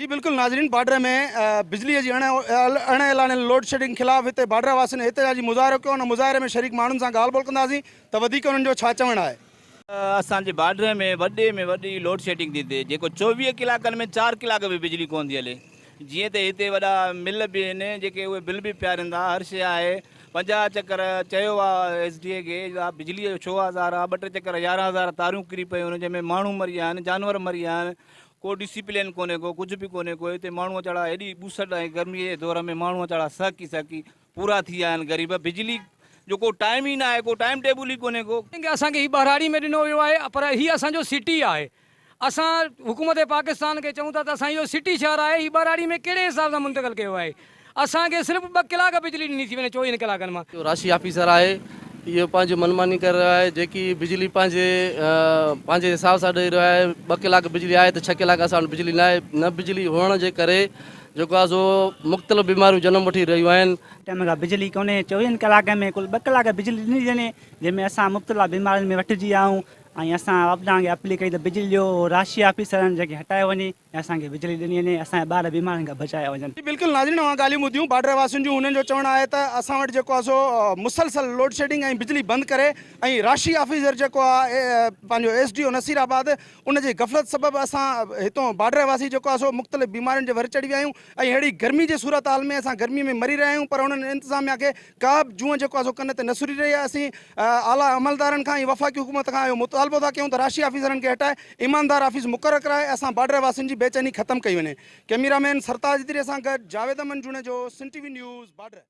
جي بلڪل ناظرين بارڊر ۾ بجلي جي اڻ اڻ اعلانيل لوڊشيڊنگ خلاف هتي بارڊر واسين احتجاجي مظاهرو ڪيو ان مظاهري ۾ شريڪ ماڻهن سان ڳالهه ٻولهه ڪنداسين ته وڌيڪ انهن جو ڇا چوڻ آهي. اسان جي بارڊر ۾ وڏي ۾ وڏي لوڊشيڊنگ ٿي ٿئي جيڪو 24 ڪلاڪن ۾ 4 ڪلاڪ به بجلي ڪونه ٿي هلي جيئن ته هتي وڏا مل به آهن جيڪي اهي بل به پيارين ٿا هر شي آهي 50 چڪر چيو آ ايس ڊي اي کي بجلي جو ڇو آزار آ ٻه ٽي چڪر 11 هزار تارون ڪري پيون آهن جنهن ۾ ماڻهو مري ويا آهن جانور مري ويا آهن ڪو ڊسيپلين ڪونهي ڪو ڪجهه به ڪونهي ڪو هتي ماڻهو ويچارا هيڏي ٻوسٽ ۽ گرمي جي دور ۾ ماڻهو ويچارا سهڪي سهڪي پورا ٿي ويا آهن غريب بجلي جو ڪو ٽائيم ئي ناهي ڪو ٽائيم ٽيبل ئي ڪونهي ڪو. اسان کي هي ٻهراڙي ۾ ڏنو ويو آهي پر هي اسان جو سٽي آهي اسان حڪومت پاڪستان کي چئون ٿا ته اسان اهو سٽي شهر آهي هي ٻهراڙي ۾ ڪهڙي حساب سان منتقل ڪيو آهي اسان کي صرف ٻه ڪلاڪ بجلي ڏني ٿي وڃي چوويهن ڪلاڪن مان. جو راشي آفيسر آهي اهو پنهنجي منماني ڪري رهيو آهي جيڪي بجلي پنهنجي پنهنجي حساب سان ڏئي رهيو آهي ٻه ڪلاڪ بجلي آهي ته ڇهه ڪلاڪ اسان وٽ بجلي ناهي نه بجلي هئڻ جي ڪري جيڪو آهي سو مختلف بيماريون جنم وٺي رهيون آهن. ٽائيم کان بجلي ڪونهي چوويهن ڪلاڪن ۾ ڪل ٻه ڪلاڪ بجلي ڏني ٿي وڃي جنهن ۾ اسان مبتلا بيمارين ۾ وٺجي ويا آهيون ۽ اسان واپڊا کي اپيل ڪئي ته بجلي ڏيو راشي آفيسرن جيڪي هٽايو وڃي. ۽ اسان کي بجلي ڏني وڃي اسان جا ٻار بيمارين کان بچايا وڃن. جي بلڪل ناظرين اوهان ڳالهيون ٻڌيون بارڊر واسين جون هنن جو چوڻ آهي ته اسان وٽ جيڪو آهي سو مسلسل لوڊشيڊنگ ۽ بجلي بند ڪري ۽ راشي آفيسر جيڪو آهي پنهنجو ايس ڊي او نصير آباد ان جي غفلت سبب اسان هتون بارڊر واسي جيڪو آهي سو مختلف بيمارين جي ور چڙهي ويا آهيون ۽ اهڙي گرمي جي صورتحال ۾ اسان گرمي ۾ مري رهيا آهيون پر انهن انتظاميا کي ڪا به جونء جيڪو آهي سو ڪن تي نه سري رهي آهي اسين اعليٰ عملدارن کان ۽ وفاقي حڪومت کان اهو مطالبو ٿا ڪيون ته راشي آفيسرن کي هٽائي ايماندار آفيس مقرر ڪرائي اسان بارڊر واسين جي بيچيني ختم ڪئي وڃي ڪئميرا مين سرتاج ادري سان گڏ Javed Ahmed Junejo Sindh T V news border.